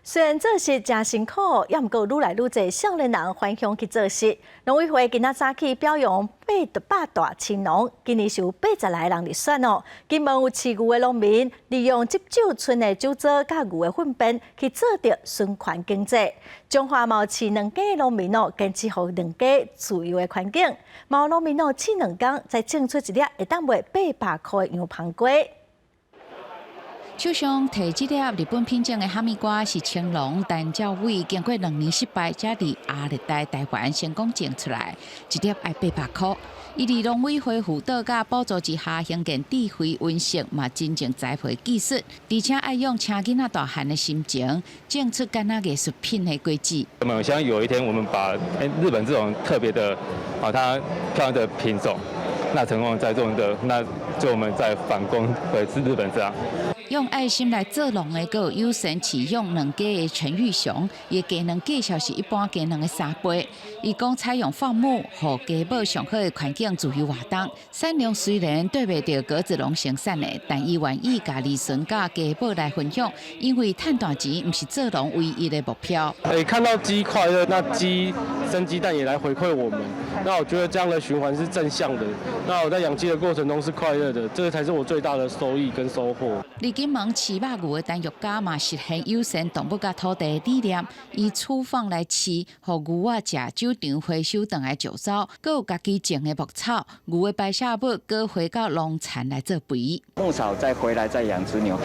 雖然做穡誠辛苦，猶毋過愈來愈濟少年人返鄉去做穡。農委會今仔早起表揚800大青農，今年是有86个人入選哦。金門有飼牛的農民利用急酒村的酒糟佮牛的糞便去做著循環經濟。彰化嘛有飼兩雞的農民哦，堅持予兩雞自由的環境。嘛有農民哦，試2工才種出一粒會當賣800箍的洋芳瓜。手上提這粒日本品種的哈密瓜是青農陳兆偉，經過2年失敗，才佇亞熱帶台灣成功種出來，一粒愛800箍。伊佇農委會輔導佮補助之下，興建智慧溫室，嘛真正栽培技術，而且愛用請囡仔大漢的心情，種出敢若藝術品的果子。我們希望有一天，我們把日本這種特別的啊，它漂亮的品種，那成功栽種的，那就我們再反攻回日本這樣。用愛心來做農的，閣有友善飼養兩雞的陳玉雄，伊的雞卵價數是一般雞卵的3倍。伊講採用放牧，予雞母上好的環境自由活動。產量雖然對袂著閣子農生產的，但伊願意共兒孫佮雞母來分享，因為趁大錢毋是做農唯一的目標。欸，看到雞快樂，那雞生雞蛋也來回饋我們，那我覺得這樣的循環是正向的。那我在養雞的過程中是快樂的，這個才是我最大的收益跟收穫。金門飼肉牛的陳玉嘉嘛實現友善動物佮土地的理念，以粗放來飼，予牛仔食酒廠回收轉來的酒糟，閣有家己種的牧草，牛的排泄物閣回到農田來做肥。牧草再回來再養殖牛，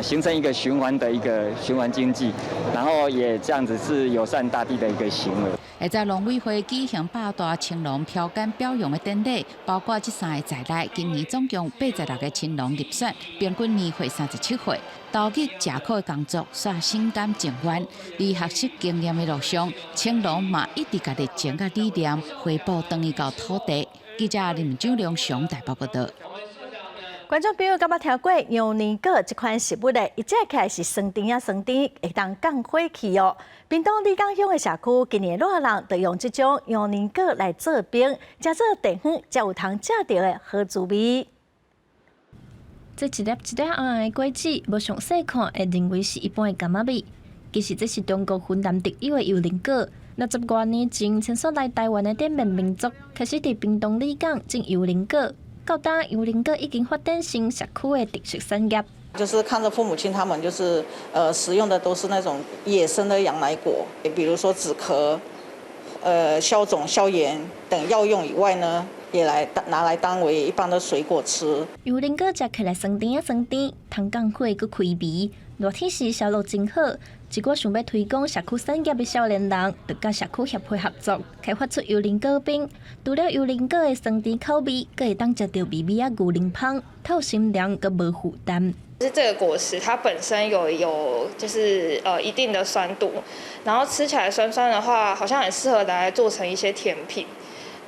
形成一個循環的一個循環經濟，然後也這樣子是友善大地的一個行為。會在農委會舉行百大青農飄桿表揚的典禮，包括這三个在內，今年總共86个青農入選，平均年歲37歲，投入食苦的工作，煞心甘情願。佇學習經驗的路上，青農嘛一直共熱情佮理念回報轉去到土地。記者林九良上台北報道。觀眾朋友，敢捌聽過洋年果這款食物咧？伊食起來是酸甜仔酸甜，會當降火氣哦。屏東里港鄉的社區今年熱人就用這種洋年果來做冰，成做地方才有通食著的好滋味。這一粒一粒紅紅的果子，無詳細看會認為是一般的柑仔蜜。其實這是中國雲南特有的洋年果。60外年前，遷徙來台灣的滇緬民族，開始佇屏東里港種洋年果。到今，洋年果已經發展成社區的特色產業。就是看着父母親他們，就是食用的都是那種野生的洋奶果，比如說止咳、消腫、消炎等藥用以外呢，也來拿來當為一般的水果吃。油龍果食起來酸甜仔酸甜，通降火閣開胃。熱天時銷路真好，一寡想欲推廣社區產業的少年人，就佮社區協會合作，開發出油龍果冰。除了油龍果的酸甜口味，閣會當食著美味仔牛奶芳，透心涼閣無負擔。是這個果實，它本身有就是一定的酸度，然後吃起來酸酸的話，好像很適合拿來做成一些甜品。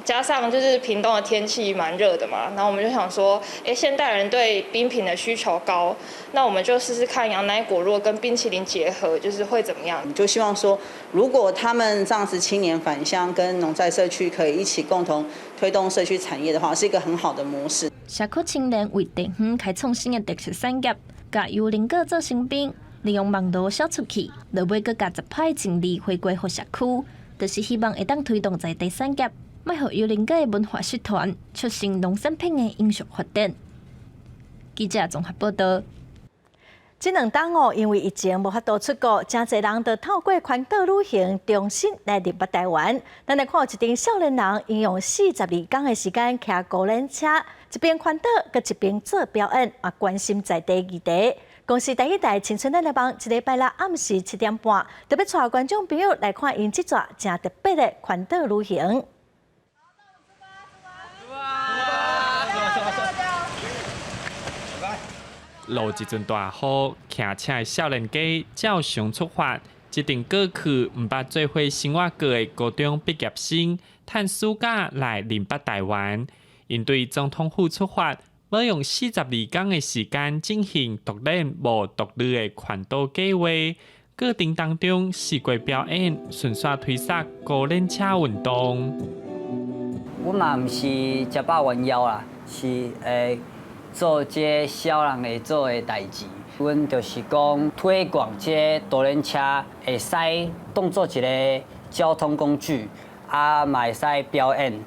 加上就是屏東的天氣蠻熱的嘛，然後我們就想說，哎，現代人對冰品的需求高，那我們就試試看羊奶果如果跟冰淇淋結合，就是會怎麼樣？就希望說，如果他們這樣子青年返鄉跟農在社區可以一起共同推動社區產業的話，是一個很好的模式。社區青年為地方開創新的特色產業，共油龍果做成冰，利用網路銷出去，落尾閣共10%淨利回歸予社區，就是希望會當推動在地產業。莫予油龍果的文化失傳，促成農產品的永續發展。記者綜合報道。這兩冬哦，因為疫情無法度出國，誠濟人就透過環島旅行重新來認捌台灣。咱來看一陣少年人，𪜶用42工的時間騎孤輪車，一邊環島，閣一邊做表演，嘛關心在地議題。公視台語台青春咱來幫，這禮拜六暗時7點半，特別帶觀眾朋友來看𪜶這逝誠特別的環島旅行。落一陣大雨，騎車的少年家照常出發。這陣過去毋捌做伙生活過的高中畢業生，趁暑假來認捌台灣。𪜶對總統府出發，欲用42工的時間進行獨輪無獨旅的環島計劃。過程當中，四界表演，順紲推捒孤輪車運動。阮嘛毋是食飽彎腰啦，是會做這痟人會做的代誌。阮就是講推廣這獨輪車會使當做一个交通工具，啊嘛會使表演。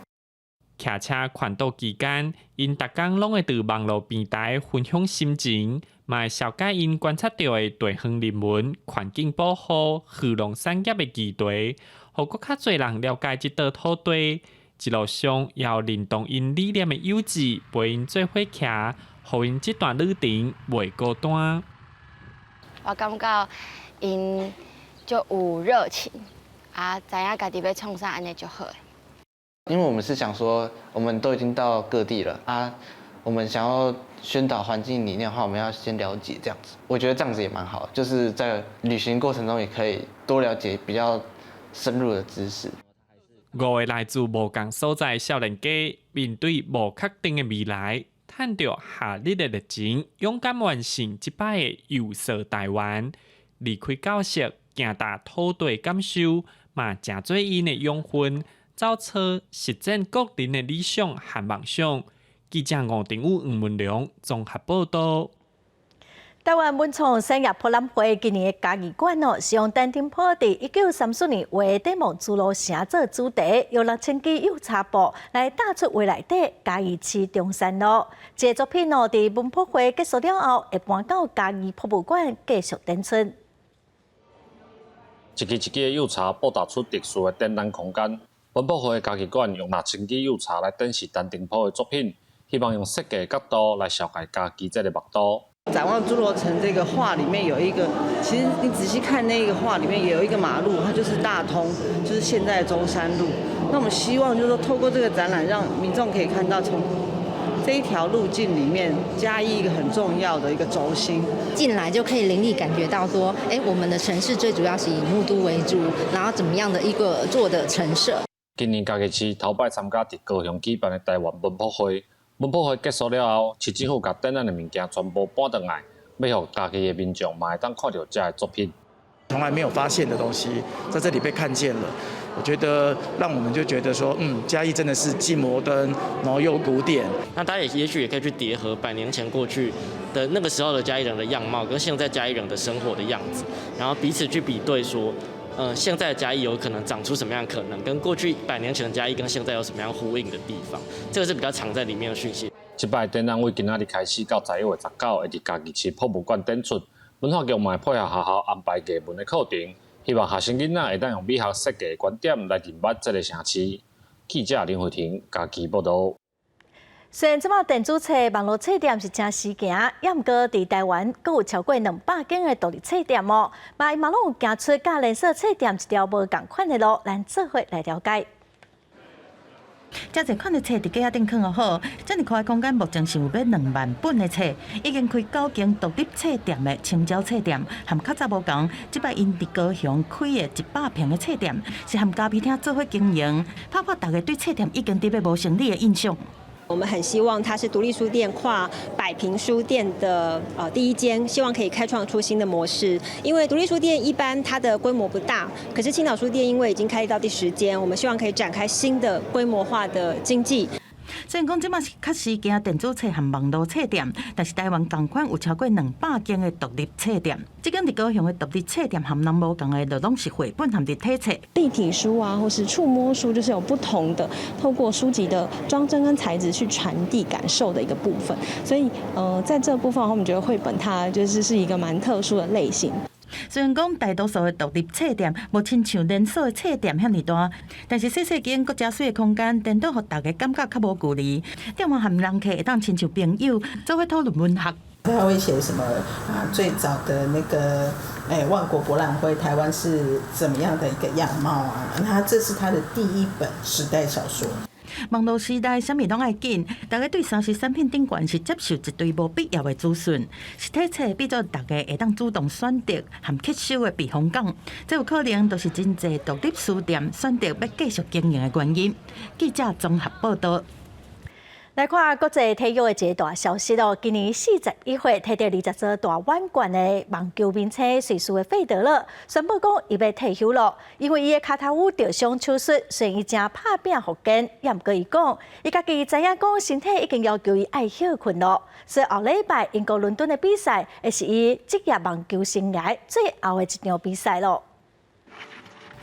騎車環島期間，𪜶逐工攏會佇網路平台分享心情，嘛會紹介𪜶觀察著的地方人文、環境保護、漁農產業的議題，予閣較濟人了解這塊土地。一路上也有認同𪜶理念的友志陪𪜶做伙騎，予𪜶這段旅程袂孤單。我感覺𪜶足有熱情，啊，知影家己欲創啥，按呢就好。因為我們是想說，我們都已經到各地了啊，我們想要宣導環境理念的話，我們要先了解這樣子。我覺得這樣子也蠻好，就是在旅行過程中也可以多了解比較深入的知識。五个來自無仝所在的少年家，面對無確定的未來，趁著夏日的熱情，勇敢完成這擺的遊說台灣，離開教室，行踏土地感受，嘛誠做𪜶的養分，走出實踐個人的理想和夢想。記者吳定宇、黃文良綜合報道。台灣文創產業博覽會今年的嘉義館哦，是用陳澄波佇1934年畫的展望諸羅城做主題，用6000支幼柴布來打出畫內底嘉義市中山路。這个作品哦，佇文博會結束了後，會搬到嘉義博物館繼續展出。一支一支的幼柴布打出特殊的展覽空間。文博會嘉義館用6000支幼柴來展示陳澄波的作品，希望用設計角度來紹介嘉義這个木都。展望諸羅城這個畫裡面有一個，其實你仔細看那個畫裡面也有一個馬路，它就是大通，就是現在的中山路。那我們希望就是說透過這個展覽，讓民眾可以看到從這一條路徑裡面嘉義一個很重要的一個軸心。進來就可以靈力感覺到說，哎，我們的城市最主要是以木都為主，然後怎麼樣的一個做的陳設。今年嘉義市頭擺參加佇高雄舉辦的台灣文博會。文博會結束了後，市政府共展覽的物件全部搬轉來，欲予嘉義的民眾嘛會當看著遮的作品。從來沒有發現的東西，在這裡被看見了，我覺得讓我們就覺得說，嘉義真的是既摩登，然後又古典。那大家也許也可以去疊合百年前過去的那個時候的嘉義人的樣貌，跟現在嘉義人的生活的樣子，然後彼此去比對說，現在的嘉義有可能長出什麼樣可能，跟過去百年前的嘉義跟現在有什麼樣呼應的地方，這個是比較藏在裡面的訊息。這擺展覽為今仔日開始到11月19，會佇嘉義市博物館展出。文化局嘛會配合學校安排藝文的課程，希望學生囡仔會當用美學設計的觀點來認捌這个城市。記者林慧婷嘉義報道。雖然這擺電子冊、網路冊店是誠時行，也毋過佇台灣閣有超過200間的獨立冊店哦。嘛，伊嘛攏有行出佮連鎖冊店一條無仝款的路，咱做伙來了解。遮濟款的冊佇架仔頂囥予好，遮爾寬的空間目前是有欲2萬本的冊，已經開九間獨立冊店的青椒冊店，和較早無仝，這擺𪜶佇高雄開的100坪的冊店，是和咖啡廳做伙經營，打破大家對冊店已經佇欲無生理的印象。我們很希望它是獨立書店跨百坪書店的第一間，希望可以開創出新的模式。因為獨立書店一般它的規模不大，可是青島書店因為已經開立到第10間，我們希望可以展開新的規模化的經濟。雖然講這擺是較時行電子冊和網路冊店，但是台灣仝款有超過200間的獨立冊店。這間佇高雄的獨立冊店和人無仝的，就攏是繪本和立體冊。立體書啊，或是觸摸書，就是有不同的透過書籍的裝幀跟材質去傳遞感受的一個部分。所以，在這部分我們覺得繪本它就是一個蠻特殊的類型。雖然講大多數的獨立冊店無親像連鎖的冊店遐爾大，但是細細間閣誠媠的空間，顛倒予大家感覺較無距離。店員和人客會當親像朋友，做伙討論文學。他會寫什麼啊？最早的那個萬國博覽會，台灣是怎麼樣的一個樣貌啊？那這是他的第一本時代小說。網路時代，啥物攏愛緊，大家對3C 產品頂懸是接受一堆無必要的資訊。實體冊變做大家會當主動選擇和吸收的避風港，這有可能就是真濟獨立書店選擇欲繼續經營的原因。記者綜合報道。來看國際體育的一個大消息咯！今年41歲，提著20座大滿貫的網球明星瑞士的費德勒宣布講，伊欲退休咯。因為伊的跤頭趺著傷手術，雖然伊誠拍拚復健，也毋過伊講，伊家己知影講身體已經要求伊愛歇睏咯。所以後禮拜英國倫敦的比賽，會是伊職業網球生涯最後的一場比賽咯。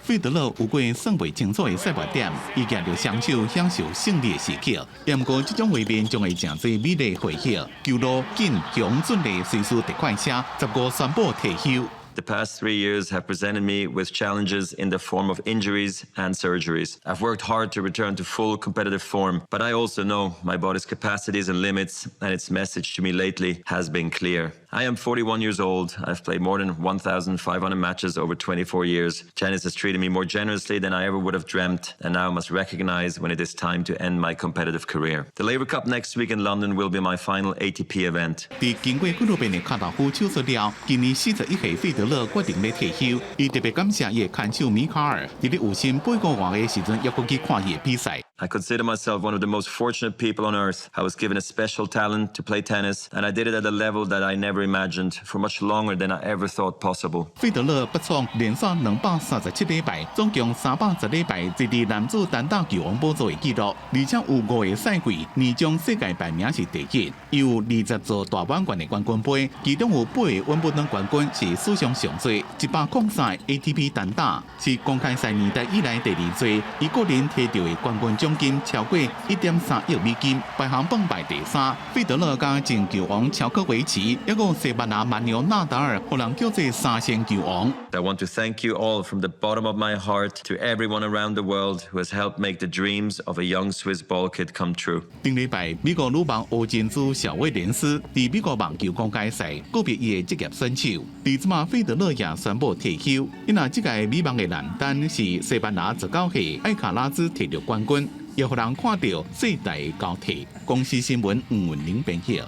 費德勒有過算袂清楚的賽敗點，伊舉著雙手享受勝利的時刻。毋過，這種畫面將會成做美麗回憶。球路緊雄準的瑞士特快車，15宣布退休。 The past 3 years have presented me with challenges in the form of injuries and surgeries. I've worked hard to return to full competitive form, but I also know my body's capacities and limits, and its message to me lately has been clear. I am 41 years old. I've played more than 1,500 matches over 24 years. Tennis has treated me more generously than I ever would have dreamt, and now I must recognize when it is time to end my competitive career. The Laver Cup next week in London will be my final ATP event. 佇經過幾落遍的跤頭趺手術了，今年41歲費德勒決定欲退休。伊特別感謝伊的牽手米卡爾，佇咧有生8個外的時陣，猶閣去看伊的比賽。 I consider myself one of the most fortunate people on earth. I was given a special talent to play tennis, and I did it at a level that I never imagined for much longer than I ever thought possible. 費德勒拔創連續237禮拜，總共310禮拜坐佇男子單打球王寶座的紀錄，而且有5個賽季年終世界排名是第一，伊有20座大滿貫的冠軍盃，其中有八個溫布頓冠軍是史上上濟，103個 ATP 單打是公開賽年代以來第二濟，伊個人提著的冠軍獎金超過1.3億美金，排行榜排第三。費德勒佮前球王喬科維奇，抑閣西班牙蠻牛納達爾，予人叫做三星球王。 I want to thank you all from the bottom of my heart to everyone around the world who has helped make the dreams of a young Swiss ball kid come true. 頂禮拜，美國女網烏金茲小威廉斯佇美國網球公開賽告別伊的職業選手。佇這馬費德勒也宣布退休。因為這屆美網的男單是西班牙19歲艾卡拉茲提著冠軍，也予人看著世代交替。公視新聞吳文玲編譯。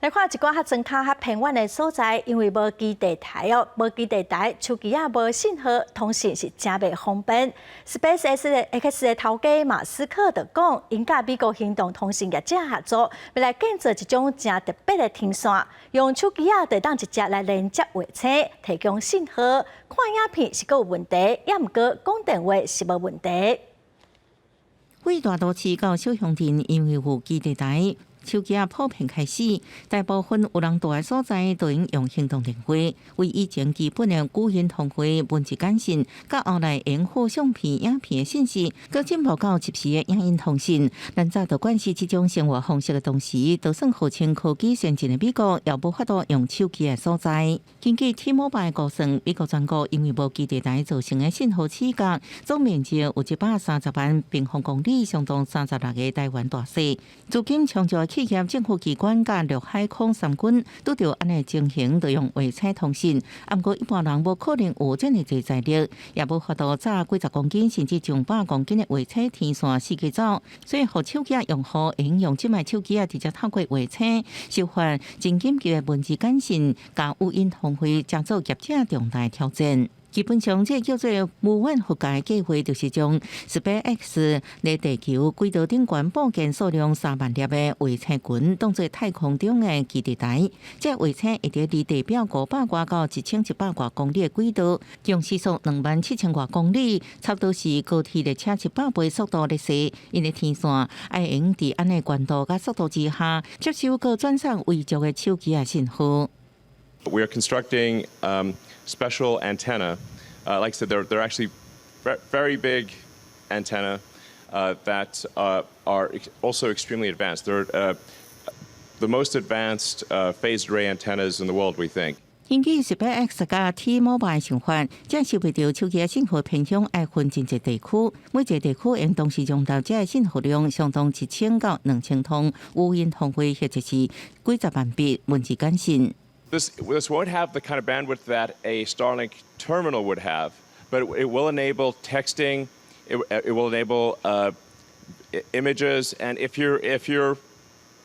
來看一寡較莊跤、較偏遠的所在，因為無基地台哦，無基地台，手機仔無信號，通訊是誠袂方便。SpaceX 的頭家馬斯克就講，𪜶佮美國行動通訊業者合作，欲來建造一種誠特別的天線，用手機仔就會當直接來連接衛星，提供信號。看影片是閣有問題，也毋過講電話是無問題。對大都市到小鄉鎮，因為有基地台。手機仔普遍開始，大部分有人蹛的所在都會用行動電話，為以前基本的語音通話、文字簡訊，佮後來用好相片、影片的信息，閣進步到即時的影音通訊。咱早就慣勢這種生活方式的同時，就算號稱科技先進的美國，也無法度用手機的所在。根據 T-Mobile 估算，美國全國因為無基地台造成的信號死角，總面積有130萬平方公里，相當36個台灣大細。資金充足的企業、政府機關佮陸海空三軍，拄著按呢情形，就用衛星通訊。毋過一般人無可能有遮爾濟財力，也無法度紮幾十公斤甚至上百公斤的衛星天線四界走，所以予手機用戶會用這擺手機仔直接透過衛星收發真緊急的文字簡訊，佮語音通話，成做業者重大挑戰。基本上，這叫做無遠弗屆計劃，就是將 SpaceX 佇地球軌道頂懸佈建數量3萬粒的衛星群，當做太空中的基地台。這衛星會佇離地表500外到1100外公里的軌道，用時速2萬7千外公里，差不多是高鐵列車100倍速度咧踅。𪜶的天線愛會佇按呢懸度佮速度之下，接收閣轉送微弱的手機仔信號。 We are constructing special antenna. Like I said, they're actually very big antenna that are also extremely advanced. They're the most advanced phased array antennas in the world, we think. 根據 SpaceX 佮 T-Mobile 想法，這收袂著手機信號偏向愛分真濟地區，每一個地區應同時容納這信號量相當1000到2000通語音通話，或者是幾十萬筆文字簡訊。 This won't have the kind of bandwidth that a Starlink terminal would have, but it will enable texting, it will enable images, and if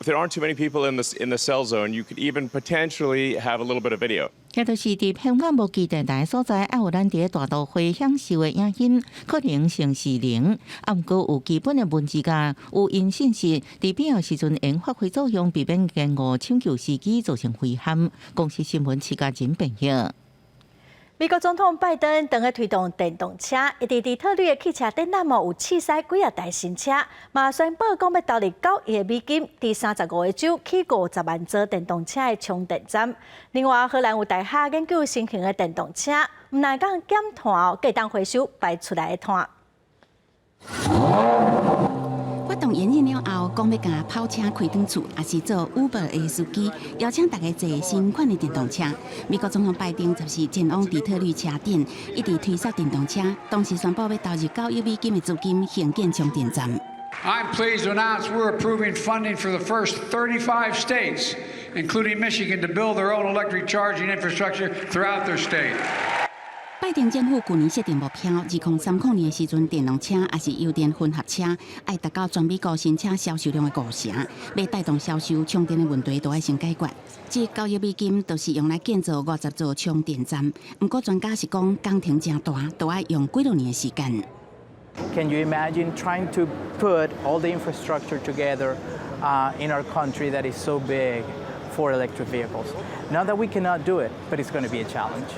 there aren't too many people in the cell zone, you could even potentially have a little bit of video. 這就是佇偏遠無基地台所在，愛予咱佇大都會享受的影音，可能性是零。啊，毋過有基本的文字佮語音信息，佇必要時陣會發揮作用，避免延誤搶救時機造成危險。公視新聞徐家仁編譯。美國總統拜登當咧推動電動車，伊佇底特律的汽車展覽哦，有試駛幾仔台新車，嘛宣布講欲投入9億美金，佇35個州起50萬座電動車的充電站。另外，荷蘭有大學研究新型的電動車，毋但會當減碳哦，閣會當回收排出來的碳。發動演講了後，講欲共跑車開轉厝，抑是做 Uber 的司機，邀請大家坐新款的電動車。美國總統拜登就是前往底特律車展，一直推銷電動車，同時宣布欲投入9億美金的資金興建充電站。 I'm pleased to announce we're approving funding for the first 35 states, including Michigan, to build their own electric charging infrastructure throughout their state. 拜登政府去年設定目標，2030年的時陣，電動車抑是油電混合車，愛達到全美國新車銷售量的5成。欲帶動銷售充電的問題，都愛先解決。這9億美金就是用來建造50座充電站。毋過專家是講，工程誠大，都愛用幾多年的時間。 Can you imagine trying to put all the infrastructure together in our country that is so big for electric vehicles? Not that we cannot do it, but it's going to be a challenge.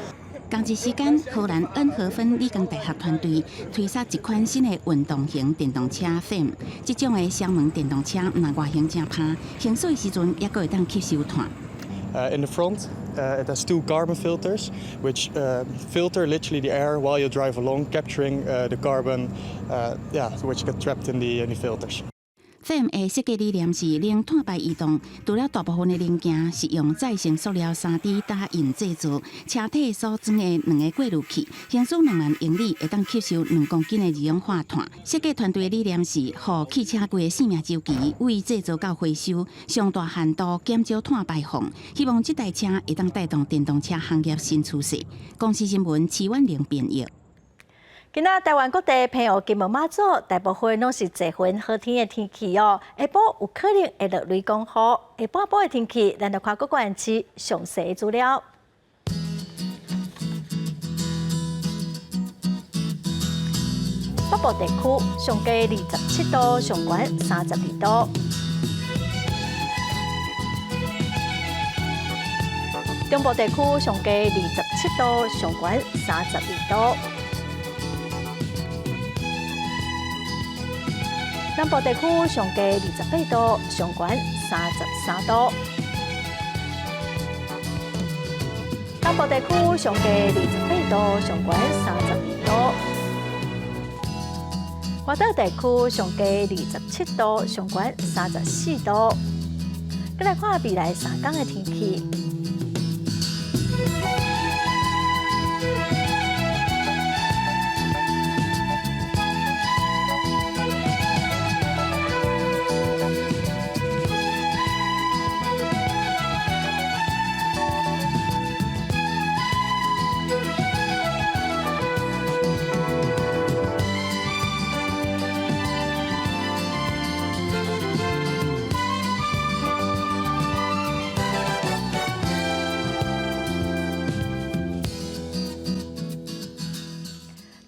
仝一時間，荷蘭恩荷芬理工大學團隊推出一款新的運動型電動車 FAME。這種的雙門電動車，毋但外形誠拍，行駛時陣猶閣會當吸收碳。 In the front, it has two carbon filters, which filter literally the air while you drive along, capturing the carbon, yeah, which get trapped in the filters. FAME 的設計理念是零碳排移動，除了大部分的零件是用再生塑料3D 打印製造，車體所裝的兩个過濾器，行駛2萬英里會當吸收2公斤的二氧化碳。設計團隊的理念是，予汽車規个生命週期為製造到回收，上大限度減少碳排放。希望這台車會當帶動電動車行業新趨勢。公視新聞徐婉玲編譯。今仔台灣各地澎湖、金門、馬祖，大部分攏是濟雲好天的天氣哦。下晡有可能會落雷公雨。下半晡的天氣，咱來看各縣市詳細資料。北部地區上低27度，上懸32度。中部地區上低27度，上懸32度。南部地區上低28度，上懸33度。東部地區上低28度，上懸32度。外島地區上低27度，上懸34度。閣來看未來3工的天氣。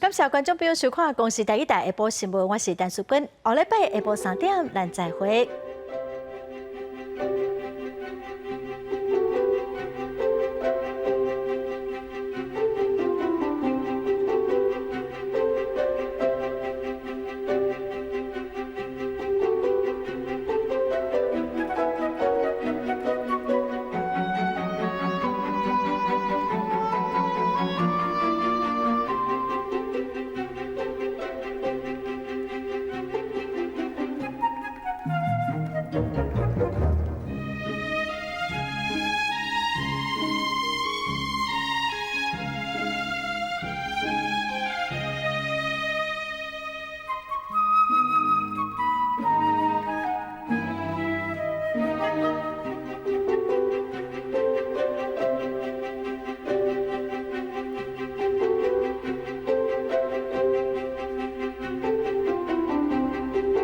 感謝觀眾朋友收看《公視台語台》下晡新聞，我是陳淑君。後禮拜下晡3點，咱再會。